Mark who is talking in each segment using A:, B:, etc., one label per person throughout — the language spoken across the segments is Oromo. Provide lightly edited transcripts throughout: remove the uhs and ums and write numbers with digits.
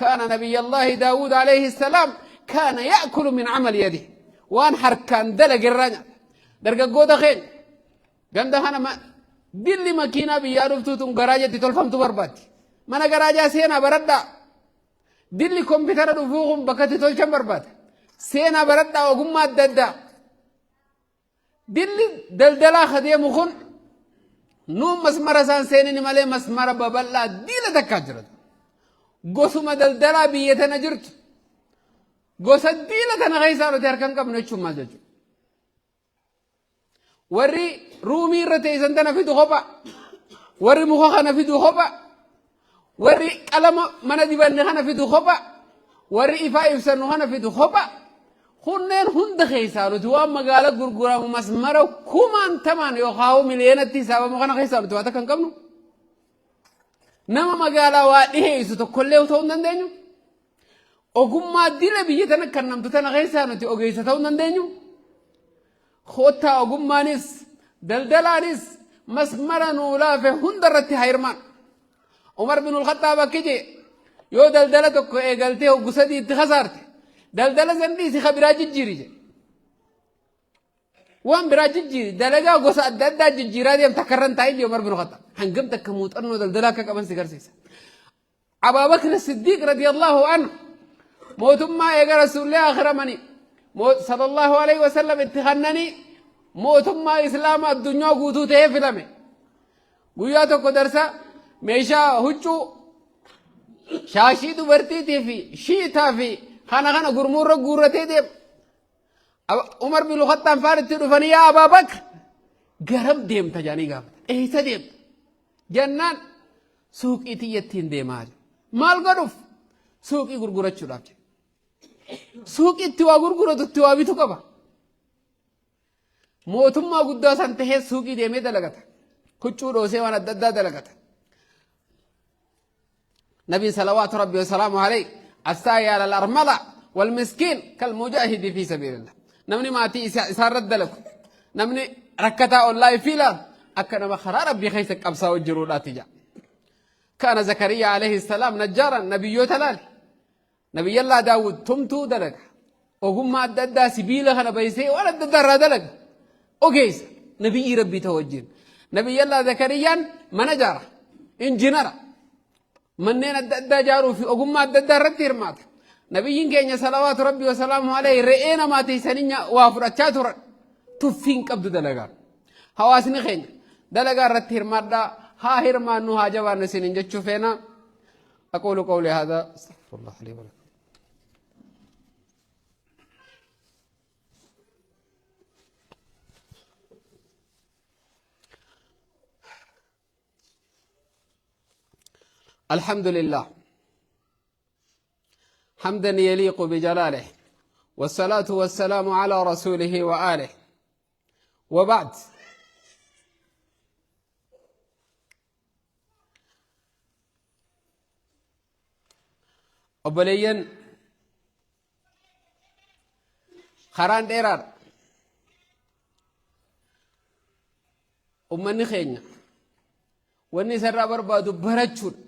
A: Kaana Nabiyyallaahi Daawuud alayhi salaam kaana ya'kulu min camali yadihi. Waan harkaan dalage irraa nyaata. Dargaggoota keenya ganda kana dilli makiinaa biyyaa dhuftuu tun garaaja itti tolfamtu barbaaddi. Mana garaajaa seenaa baradhaa. Dilli kompiitara dhufuu kun bakka itti tolchan barbaada. Seenaa baradhaa ogummaa adda addaa. Dilli daldalaa ka deemu kun nuun masmara isaan seenini malee masmara babal'aa diila takkaa jira. Gosuma daldalaa biyya tana jirtu gosa diila tana keessaa nuti harka hin qabnu jechuun maal jechuudha? Warri ruumii irra teessan tana fidu kopha. Warri muka kana fidu kopha. Warri qalama mana dibanne kana fidu kopha. Warri ifaa ibsannu kana fidu kopha. Kunneen hunda keessaa nuti waan magaala gurguramu masmara kumaan tamaan yookaan miliyoonatti hisaabamu kana keessaa nuti waa takka hin qabnu. Nama magaalaa waa dhiheessu tokkollee ta'uu hin dandeenyu. Ogummaa dila biyya tana kan namtu tana keessaa nuti ogeessa ta'uu hin dandeenyu. Koottaa ogummaanis daldalaanis masmara nuu laafe hunda irratti haa hirmaan. Umar bin Khattaab akki jee yoo daldala tokko eegaltee hoggu sadii itti kasaarte daldala san dhiisi ka biraa jijjiiri jedhe. Waan biraa jijjiiri dalagaa gosa adda addaa jijjiiraa deemta akka irra hin taa'in jee Umar bin Khattaab. Hangam takka muuxannoo daldalaa akka qaban si garsiisa. Abaa Bakr Siddiiq radiyallahu anhu mootummaa eega rasuulli akhiramanii sallallahu alaihi wasallam itti kannanii mootummaa islaama addunyaa guutuu ta'ee filame. Guyyaa tokko darsa meeshaa huccuu shaashii dubartiitii fi shiitaa fi kana kana gurmuurra guurratee deema. Umar bin Khattab faan itti dhufanii yaa Abaa Bakr garam deemta jedhanii gaafatan. Eessa deemta? Jennaan suuqii tiyyattiin deemaa jedhe. Maal godhuuf? Suuqii gurgurachuudhaaf jedhe. Suuqii itti waa gurguratu itti waa bitu qaba. Mootummaa guddaa san tahee suuqii deemee dalagata. Huccuu dhoosee waan adda addaa dalagata. Nabiin salawaatu rabbi wasalaamu alayhi assaa'i ala al-armala wal miskiin kal mujaahidi fi sabiilillah. Namni maatii isaa irratti dalagu namni rakkataa ollaa ifii ilaalu akka nama karaa rabbii keessa qabsaa'u jiruudhaati jedha. Kaana Zakariyaa alayhi salaam najjaaran nabiyyoota laali. Nabiyyallaa Daawud tumtuu dalaga. Ogummaa adda addaa sibiila kana baysee waan adda addaa irraa dalaga. Ogeessa nabiyyii rabbii ta'u wajjin. Nabiyyallaa Zakariyaan mana jaara. Injinara. Manneen adda addaa ijaaruu fi ogummaa adda addaa irratti hirmaata. Nabiyyiin keenya salawaatu rabbii wasalaamu alayhi re'ee namaa teessanii waa fudhachaa turan. Tuffiin qabdu dalagaa. Hawaasni keenya dalagaa irratti hirmaadhaa haa hirmaannu haa jabaannu isiniin jechuu feena. أقول قولي هذا استغفر الله لي ولكم. الحمد لله حمدا يليق بجلاله والصلاة والسلام على رسوله وآله وبعد. Obboleeyyan, karaan dheeraadha. Ummanni keenya wanni isarraa barbaadu barachuudha.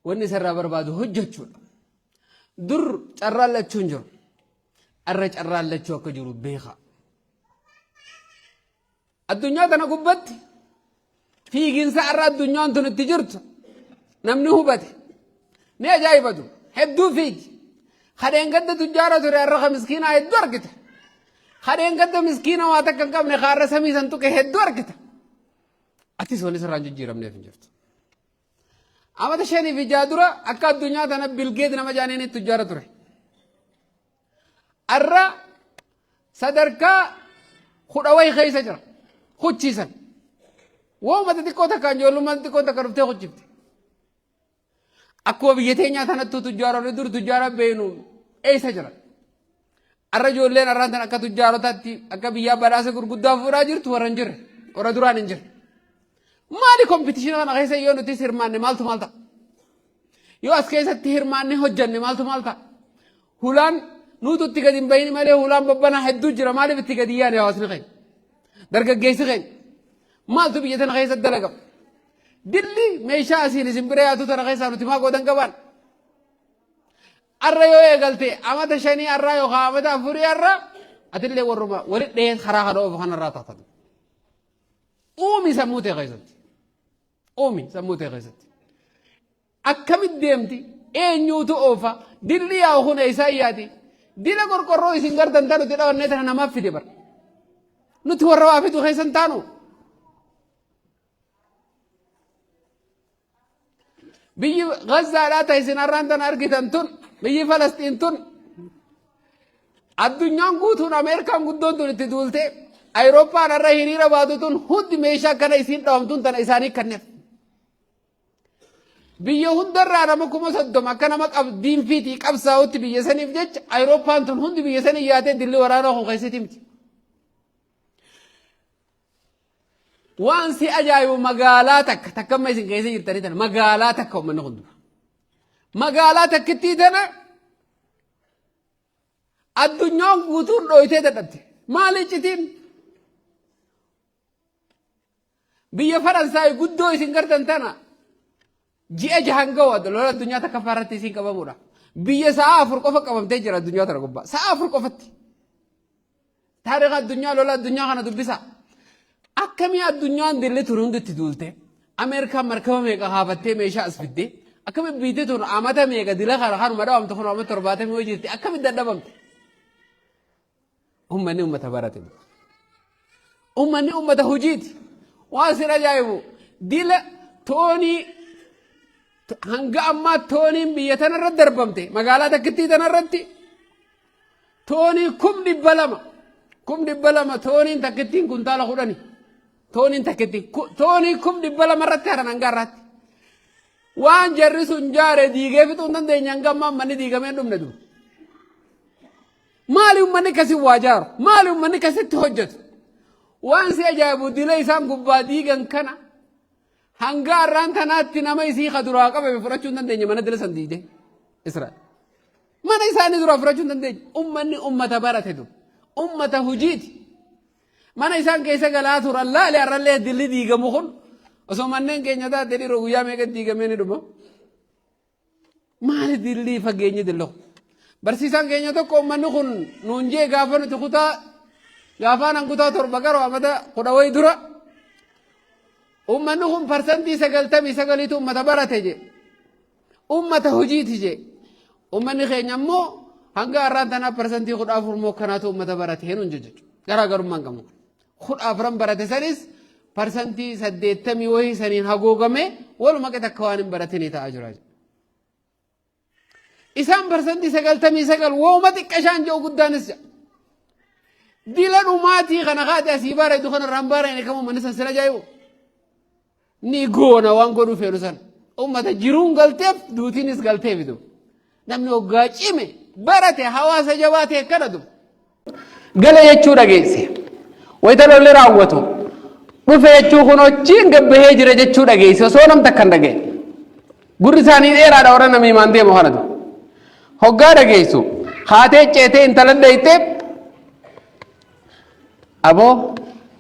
A: Wanni isarraa barbaadu hojjechuudha. Dur carraan lachuu hin jiru. Arra carraan lachuu akka jiru beeka. Addunyaa tana gubbatti fiiginsa har'a addunyaan tun itti jirtu namni hubate ni ajaa'ibatu hedduu fiigi. Kadheen gadda tujjaara ture har'a ka miskiinaa hedduu argita. Kadheen gadda miskiina waa takka hin qabne ka har'a samii san tuqe hedduu argita. Atis wanni sirraan jijjiiramneef hin jirtu. Amata 5 fi 6 dura akka addunyaa tana Bilgeet nama jaaniin tujjaara ture. Arra sadarkaa kudha wayi keessa jira. Kuchiisan. Wooma xixiqqoo takkaan ijoollummaa xixiqqoo takka dhuftee kuchifte. Akkuma biyya teenyaa tanattuu tujjaaronni dur tujjaara beenu eessa jira? Arra ijoolleen arraan tan akka tujjaarotaatti akka biyyaa badhaasa gurguddaa fuudhaa jirtu warra hin jirre. Warra duraan hin jirre. Maali competition kana keessa yoo nuti hirmaanne maaltu maal ta'a? Yoo as keessatti hirmaanne hojjanne maaltu maal ta'a? Hulaan nuutu itti gadi hin bahin malee hulaan babbanaa hedduu jira. Maaliif itti gadi yaane hawaasni keenya? Dargaggeessi keenya. Maaltu biyya tana keessatti dalagama? Dilli meeshaa asiin isin bira yaatu tana keessaa nuti maa goodan qabaan? Arra yoo eegalte amata shanii arraa yookaan amata afurii arra atillee warruma walitti dhahee karaa kana oofu kanarraa taatan. Uumi sammuu ta'e keessatti. Uumi sammuu ta'e keessatti. Akkamitti deemti? Eenyuutu oofa? Dilli yaa'u kun eessaa yaati? Dila qorqorroo isin gartan tan nuti dhawannee tana namaaf fide bara. Nuti warra waa fidu keessan taanu. Biyyi Gazzaadhaa ta isin har'aan tana argitan tun biyyi Falasxiin tun addunyaan guutuun Ameerikaan guddoon tun itti duulte Ayirooppaan har'a hiriira baatu tun hundi meeshaa akkana isiin dhawamtuun tana isaanii kenneef. Biyya hundarraa nama 30,000 akka nama qabdiin fiitii qabsaa'utti biyya saniif jecha Ayirooppaan tun hundi biyya sanii yaatee dilli waraanaa kun keessatti miti. Waan si ajaa'ibu magaalaa takka takka amma isin keessa jirtanii tana magaalaa takka uummanni kun dura. Magaalaa takkittii tana addunyaan guutuun dhooytee dadhabde. Maali iccitiin? Biyya Faransaay guddoo isin gartan tana ji'a jahan ga'u lola addunyaa takkaffaa irratti isin qabamuudha. Biyya sa'a 4 qofa qabamtee jira addunyaa tana gubbaa. Sa'a 4 qofatti. Taariika addunyaa lola addunyaa kana dubbisa. Akkamii addunyaan dilli tun hundi itti duulte. Ameerikaan markaba meeqa kaafattee meeshaa as fidde. Akkami biitti tun amata meeqa dila kana kanuma dhawamte kun amata 70 yoo jirti akkami dadhabamte. Uummanni uummata barate. Uummanni uummata hojiiti. Waan sin ajaa'ibu dila toonii hanga ammaa tooniin biyya tanarra darbamte magaalaa takkittii tanarratti toonii 200,000 200,000 tooniin takkittiin kuntaala 10 tooniin takkittiin toonii 200,000 irratti haran hanga har'aatti. Waan jarri sun jaare diigee fixuu hin dandeenye hanga ammaa manni diigamee hin dhumne dur. Maali uummanni akkasii waa jaaru? Maali uummanni akkasitti hojjetu? Waan si ajaa'ibu dila isaan gubbaa diigan kana hanga har'aan tanaatti nama isii ka duraa qabame fudhachuu hin dandeenye mana dila san diide Israa'el. Mana isaanii duraa fudhachuu hin dandeenye. Uummanni uummata barate dur. Uummata hojiiti. Mana isaan keessa galaa turan laale har'allee dilli diigamu kun osoo manneen keenya taate dhiiroo guyyaa meeqa diigamee ni dhuma. Maali dillii fageenyi dilloo? Barsiisaan keenya tokko uummanni kun nuun jee gaafa nuti kutaa gaafaan an kutaa 7 garuu amata 10 wayii dura uummanni kun 99%tu uummata barate jee. Uummata hojiiti jee. Uummanni keenya immoo hanga har'aan tanaa 14% moo kanaatu uummata barate nuun jechuudha. Garaagarummaan qabu. 14n barate sanis 80% wayii saniin haguugamee waluma qixa akka waan hin baratinii ta'aa jira. Isaan 99% wooma xiqqashaan jiru guddaanis jedha. Dila dhumaatii kana kaate asii bareedu kana irraan baareen kam uummanni san sila ajaa'ibu. Ni goona waan godhuu feenu san. Uummata jiruun galteef duutiinis galteef idu. Namni hoggaa cime barate hawaasa jabaa ta'e akkana du. Gala jechuu dhageesse. Wayita lolli raawwatu dhufe jechuu kun hojiin gabbahee jira jechuu dhageesse osoo nam takka hin dhaga'e. Gurri isaanii dheeraadha warra namni himaan deemu kanatu. Hoggaa dhageessu haatee ceetee intala dhayxee aboo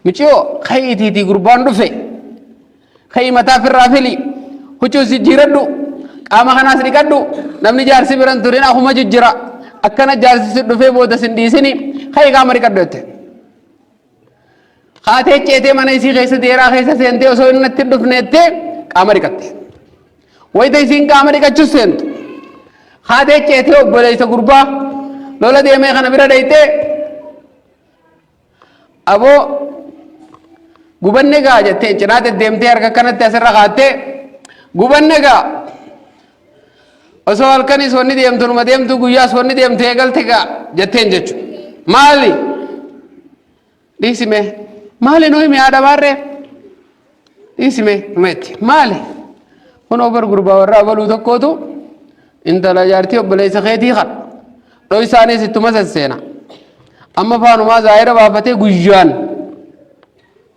A: miciyoo ka'iitiitii gurbaan dhufe ka'ii mataa firraa fili huccuu jijjiiradhu qaama kanaas dhiqadhu namni jaarsi biran turin akuma jijjira akkana jaarsi si dhufee booda sin dhiisini ka'ii qaama dhiqadhu jette. Haatee ceetee mana isii keessa deeraa keessa seentee osoo inni natti hin dhufne jettee qaama dhiqatte. Wayita isiin qaama dhiqachuu seentu haatee ceetee obboleessa gurbaa lola deemee kana bira dhayxee aboo gubanne gaa jettee cinaa deddeemtee harka kanatti asirra kaattee gubanne gaa osoo halkanis wanni deemtu numa deemtu guyyaas wanni deemtu eegalte gaa jetteen jechuudha. Maali? Dhiisi mee. Maali nuyi mi'aa dhabaarree? Dhiisi mee numeetti. Maali? Kunoo bar gurbaa warra abaluu tokkootu intala jaartii obboleessa keetii kan dhoysaanis ittuma sesseena. Amma faanumaa zaahira baafatee guyyaan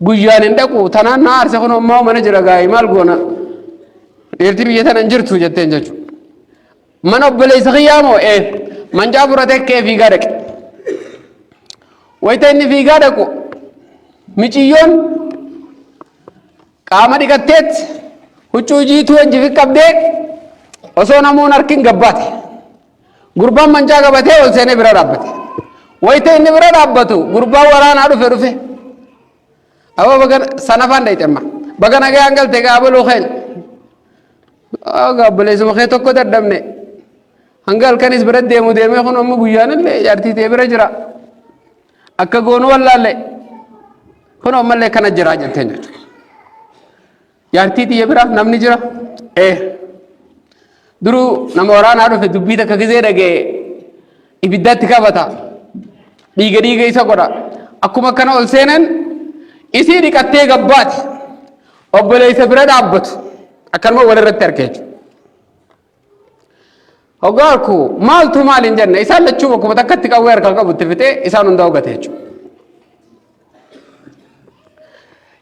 A: guyyaan hin dhaqu tanaan na aarse kun ammaa mana jira gaa'ii maal goona dhiirti biyya tana hin jirtu jetteen jechuudha. Mana obboleessa kiyyaa moo ee mancaa fudhatee kee fiigaa dhaqe. Wayita inni fiigaa dhaqu miciyyoon qaama dhiqatteet huccuu jiituu wajji fi qabdee osoo namoon harkin gabbaate. Gurbaan mancaa qabatee ol seenee bira dhaabbate. Wayita inni bira dhaabbatu gurbaan waraanaa dhufe dhufe. Aboo baga sanafaan dhayxe amma. Baga nagayaan galte gaa abaluu keenya. Obboleessuma kee tokko dadhabne. Hanga halkanis bira deemu deemee kun amma guyyaan illee jaartii ta'e bira jira. Akka goonu wallaalle. Kun ammallee kana jira jetteen jechuudha. Jaartii tiyya bira namni jira? Ee. Duruu nama waraanaa dhufe dubbii takka gizee dhaga'e ibiddatti qabata. Dhiiga dhiiga isa godha. Akkuma akkana ol seenan isii dhiqattee gabbaati. Obboleessa bira dhaabbatu. Akkanuma walirratti arge jechuudha. Hoggaa arku maaltu maal hin jenne isaan lachuu bakkuma takkatti qawwee harkaa qabu itti fixee isaan hundaa hogate jechuudha.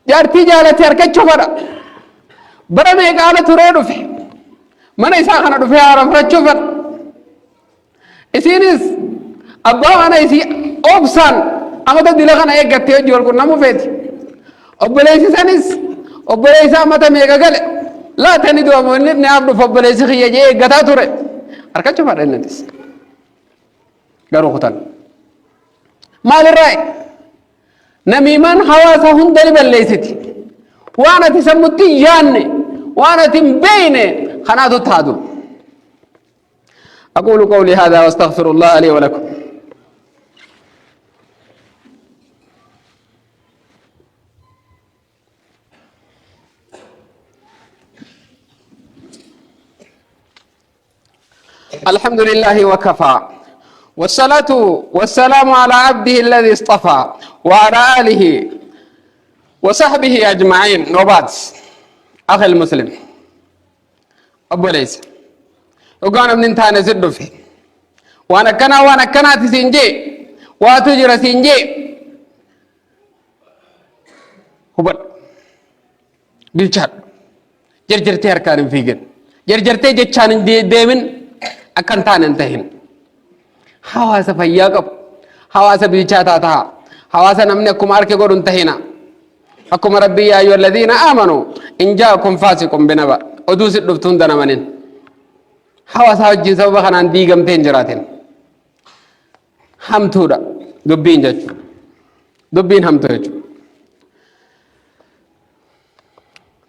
A: Jaartii jaalate harkachuu fedha. Bara meeqa ala turee dhufe. Mana isaa kana dhufee haara fudhachuu fedha. Isiinis abbaa mana isii obsaan amata dila kana eeggattee hojii wal qunnamuu feeti. Obboleessi sanis obboleessa amata meeqa gale laata ni du'amu inni ni haaf dhufa obboleessi kiyya jee eeggataa ture. Harkachuu fedha innis. Garuu kutan. Maalirraa namiimaan hawaasa hunda ni balleessiti. Waan ati sammutti hin yaanne waan ati hin beekne kanaatu taatu. أقول قولي هذا وأستغفر الله لي ولكم. الحمد لله وكفى، والصلاة والسلام على عبده الذي اصطفى وعلى آله وصحبه أجمعين، وبعد. أخي المسلم، Obboleessa, dhugaa namni hin taane si dhufe waan akkanaa waan akkanaati siin jee, waatu jira siin jee, hubadhu, bilchaadhu. Jarjartee harkaan hin fiigin, jarjartee jechaan hin deemin, akka hin taane hin tahin. Hawaasa fayyaa qabu, hawaasa bilchaataa taha. Hawaasa namni akkuma harki godhu hin tahina. Akkuma Rabbii yaa ayyuhal ladhiina aamanu in jaa'akum faasiqun binaba, oduu si dhuftu hunda namanin. Hawaasa wajjin sababa kanaan diigamtee hin jiraatin. Hamtuudha dubbiin jechuudha. Dubbiin hamtuu jechuudha.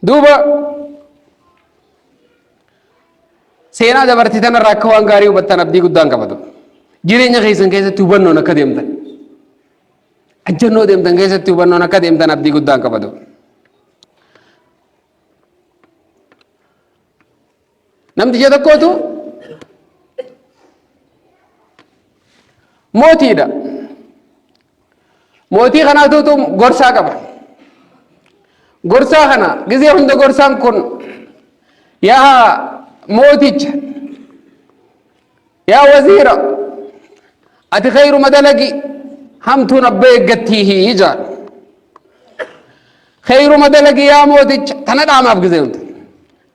A: Duuba seenaa dabartii tanarraa akka waan gaarii hubattan abdii guddaan qabatu. Jireenya keessan keessatti hubannoon akka deemtan. Ajjannoo deemtan keessatti hubannoon akka deemtan abdii guddaan qabatu. Namticha tokkotu mootiidha. Mootii kanaatutu gorsaa qaba. Gorsaa kana gizee hunda gorsaan kun, yaa mooticha, yaa waziira, ati khayruma dalagi, hamtuun abba eeggattiihi jaan. Khayruma dalagi yaa mooticha, tana dhaamaaf gizee hunda.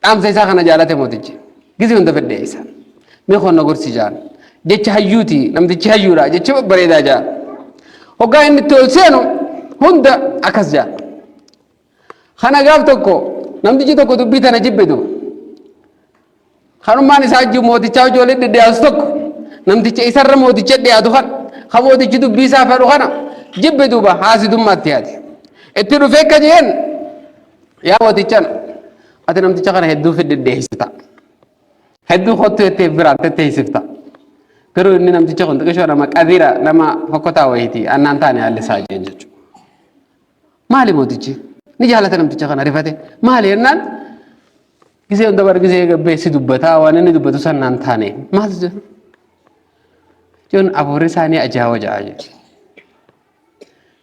A: Dhaamsa isaa kana jaalate mootichi. Gizee hunda fedhe isa. Mee konna gorsi jaan. Jecha hayyuuti, namtichi hayyuudha, jecha babbareedaa jaan. Hoggaa inni itti ol seenu hunda akkas jaan. Kana gaaf tokko namtichi tokko dubbii tana jibbe duuba. Kanummaan isaa wajjin mootichaa wajjin walitti dhiyaatu tokko namticha isarra mooticha dhiyaatu kana kan mootichi dubbii isaa fedhu kana jibbe duuba haasidummaatti yaade. Itti dhufee akka jeen, yaa mootichan, ati namticha kana hedduu fidhidheessita. Hedduu kottu jettee biraan tetteessifta. Garuu inni namticha kun xiqishoo nama qadira nama fokkotaa wayiiti annaan taane haalli isaa jeen jechuudha. Maali mootichi? Ni jaalata namticha kana, rifate. Maali jennaan, gisee hunda bar gisee gabbee si dubbataa, waan inni dubbatu san naan taane. Maaltu jira? Jechuun afuurri isaanii ajaa'iba ja'a jedhe.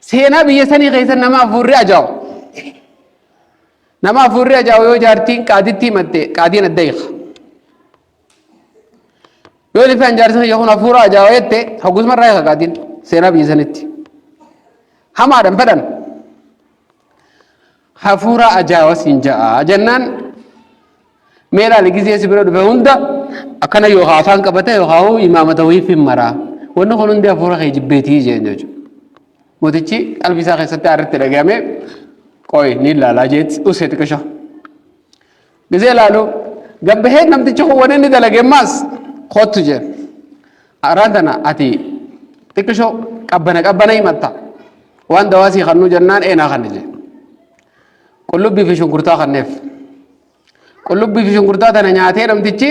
A: Seenaa biyya sanii keessa nama afuurri ajaa'ibu. Nama afuurri ajaa'ibu yoo jaartiin qaaditti himatte, qaadiin adda hiika. Yoo lifaan jaarsi kiyya kun hafuura ajaa'iba jette, hogusuma irraa hiika qaadiin seenaa biyya sanitti. Hamaadhan fedhan. Hafuura ajaa'iba siin ja'a jennaan, mee ilaali, gizee si bira dhufe hunda akkana yookaan afaan qabata yookaan imaamata wayii fin maraa. Wanni kun hundi hafuura kee jibbeetii jeen jechuudha. Mootichi qalbii isaa keessatti aarritti dhagahame, qoy ni ilaalaa jeetti usee xiqisho. Gizee ilaalu gabbahee namtichi kun wanni inni dalage maas kottu jeen. Arraan tana ati xiqqishoo qabbana qabbana himatta. Waan dawaa sii kannuu jennaan eenaa kanne jee. Qullubbii fi shunkurtaa kanneef. Qullubbii fi shunkurtaa tana nyaatee namtichi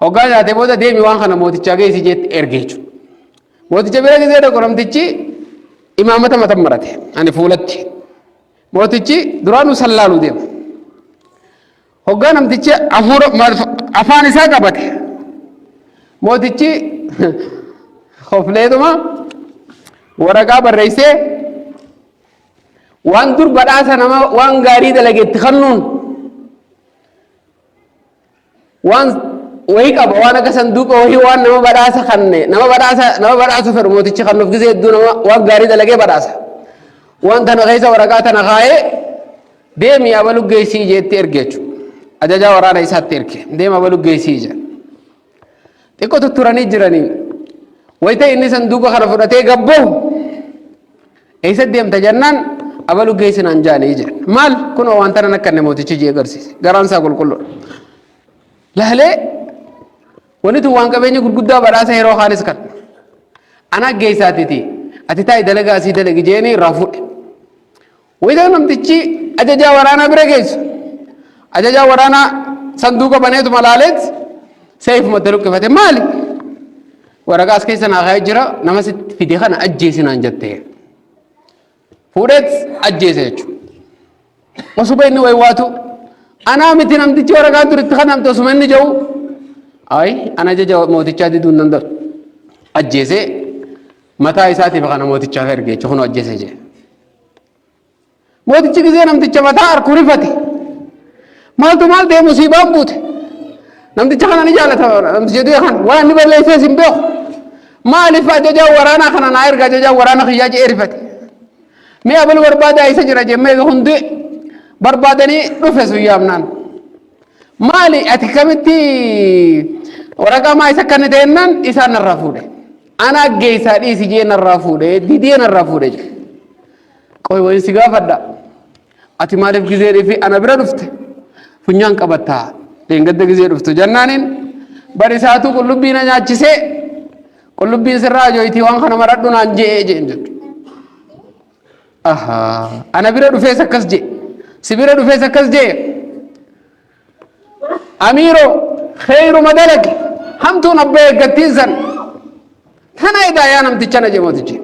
A: hoggaa nyaatee booda deemi waan kana mootichaa geessi jeetti erge jechuudha. Mooticha bira gisee dhaqu namtichi imaamata matan marate ani fuulatti. Mootichi duraanuu sallaaluu deema. Hoggaa namtichi hafuura afaan isaa qabate. Mootichi hofleetuma waraqaa barreessee waan dur badhaasa nama waan gaarii dalage itti kennuun waan wayii qaba, waan akka sanduuqa wayii, waan nama badhaasa kanne, nama badhaasa nama badhaasa fedhu mootichi kannuuf gisee hedduu nama waan gaarii dalagee badhaasa. Waan tana keessa waraqaa tana kaayee deemi abalu geessii jeetti erge jechuudha. Ajajaa waraana isaatti erge, deema abalu geessii jedhe. Xiqqoo tutturanii jiranii wayita inni sanduuqa kana fudhatee gabboo eessa deemta jennaan, abalu geessi naan jaanii jedhe. Maal kun waan tanan akka inni mootichi jee agarsiise, garaan isaa qulqulluudha. Laalee wanni tun waan qabeenya gurguddaa badhaasa yeroo kaanis kan ana geessaatiti, ati taa'i dalagaa asii dalagi jeeni irraa fuudhe. Wayita namtichi ajajaa waraanaa bira geessu, ajajaa waraanaa sanduuqa baneetuma laaleet seefumatti luqqifate. Maali? Waraqaa as keessa naa kaa'ee jira, nama sitti fide kana ajjeesi naan jettee. Fuudheet ajjeese jechuudha. Osuma inni waywaatu anaa miti namtichi waraqaa duritti kanamte osuma inni jiru, ayi ana ajaja mootichaa diduu hin danda'u. Ajjeesee mataa isaatiif kana mootichaaf erge jechuudha, kun ajjeese jedhe. Mootichi gisee namticha mataa harku rifate. Maaltu maal ta'e, musiibaan buute? Namticha kana ni jaalata, namticha du'e kana waan inni balleessees hin beeku. Maaliif ajajaa waraanaa kana naa erga ajajaa waraana kiyyaa jedhee rifate. Mee abalu barbaadaa isa jira jemmee hundi barbaadanii dhufe sun yaamnaan. Maali, ati kamitti waraqaa maa isa akkana ta'ennaan isaan narraa fuudhe. Ana geessaa dhiisi jee narraa fuudhe, didee narraa fuudhe jedhe. Qoy, wayin si gaafadha. Ati maaliif gizee dhiifi ana bira dhufte? Funyaan qabattaa. Dheengadda gizee dhuftu jennaaniin barisaatu qullubbii na nyaachisee, qullubbiin sirraa ajooyitii waan kana maradhu naan je'ee jeen jedhu. Ahaa, ana bira dhufees akkas jee. Si bira dhufees akkas jee. Amiiroo, kheyruma dalage, hamtuun abbaa eeggattiin san. Tana edaa yaa namticha na jee mootichi.